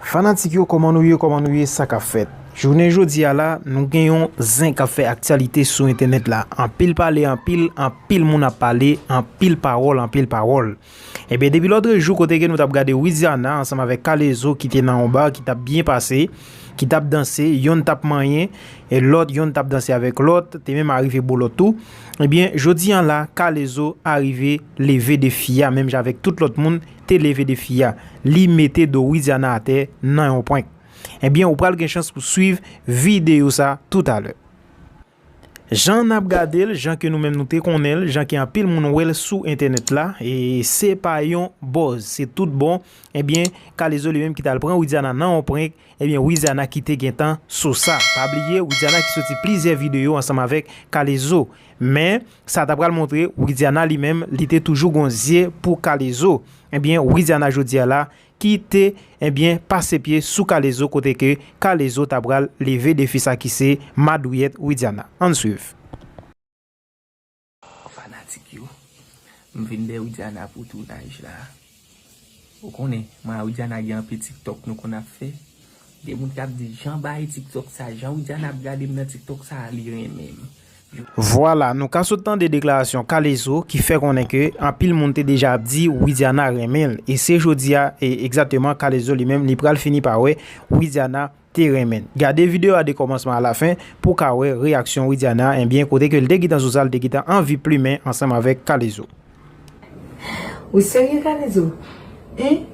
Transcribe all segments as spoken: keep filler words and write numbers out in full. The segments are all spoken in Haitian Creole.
Fanatik yo, kòman nou ye, kòman nou ye, sa k ap fèt? Jounen jodi a la, nou gen yon zen k ap fè aktyalite sou entènèt la. Anpil pale, anpil, anpil moun ap pale, anpil pawòl, anpil pawòl. Ebyen, depi lòtrejou, kote ke nou t ap gade Widiana ansanm avèk K-Lezo ki te nan yon ba, ki t ap byen pase, ki t ap danse, yonn t ap manyen, e lòt, yonn t ap danse avèk lòt, te menm arive bo lòt tou. Ebyen, jodi a la, K-Lezo arive leve defi a, menm jan avèk tout lòt moun te leve defi a. Li mete do Widiana atè nan yon prank. Ebyen, ou pral gen chans pou swiv videyo sa toutalè. Jan n ap gade l, jan ke nou menm nou te konnen l, jan ke anpil moun wè l sou entènèt la, e se pa yon buzz, se tout bon. Ebyen, K-Lezo li menm ki t al pran Widiana nan yon prank, ebyen, Widiana ki te gentan sou sa. Pa bliye, Widiana ki soti plizyè videyo ansanm avèk K-Lezo. Men, sa ta pral montre, Widiana li menm, li te toujou gon zye pou K-Lezo. Ebyen, Widiana jodi a la, ki te, ebyen, pase pye sou K-Lezo kote ke K-Lezo ta pral leve defi sa ki se madouyèt Widiana. Ann swiv. Fanatik yo, m vin dèyè Widiana pou tounaj la. Ou konnen, mwen a Widiana gen anpil TikTok nou konn ap fè. Gen moun k ap di, "Jan bay TikTok sa, jan Widiana ap gade m nan TikTok sa, li renmen m." Vwala, nou ka sot tande deklarasyon K-Lezo ki fè konnen ke anpil moun te deja ap di Widiana renmen l. E se jodi a, e egzakteman, K-Lezo li menm, li pral fini pa wè Widiana te renmen l. Gade videyo a de kòmansman a lafen pou w ka wè reyaksyon Widiana, ebyen, kote ke l te gentan sou sa, l te gentan anvi plimen ansanm avèk K-Lezo. Ou serye, K-Lezo? Hein?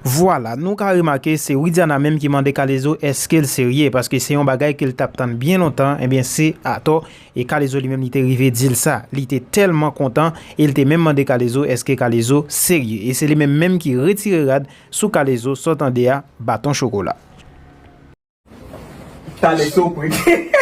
Vwala, nou ka remake se Widiana menm ki mande K-Lezo èske l serye, paske se yon bagay ke l t ap tann byen lontan, ebyen se atò, e K-Lezo li menm li te rive di l sa, li te tèlman kontan, e l te menm mande K-Lezo èske K-Lezo serye, e se li menm menm ki retire rad sou K-Lezo, sa w tande a, baton chokola. K-Lezo prank.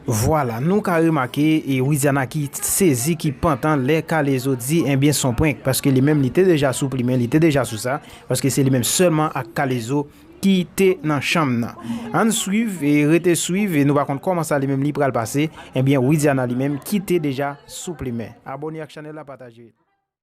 Vwala, nou ka remake e Widiana ki sezi, ki pantan lè K-Lezo di, ebyen, s on prank, paske li menm li te deja sou plimen, li te deja sou sa, paske se li menm sèlman ak K-Lezo ki te nan chanm nan. Ann swiv e rete swiv e nou pa konn kòman sa li menm li pral pase, ebyen, Widiana li menm ki te deja sou plimen. Abòne ak chanèl la, pataje.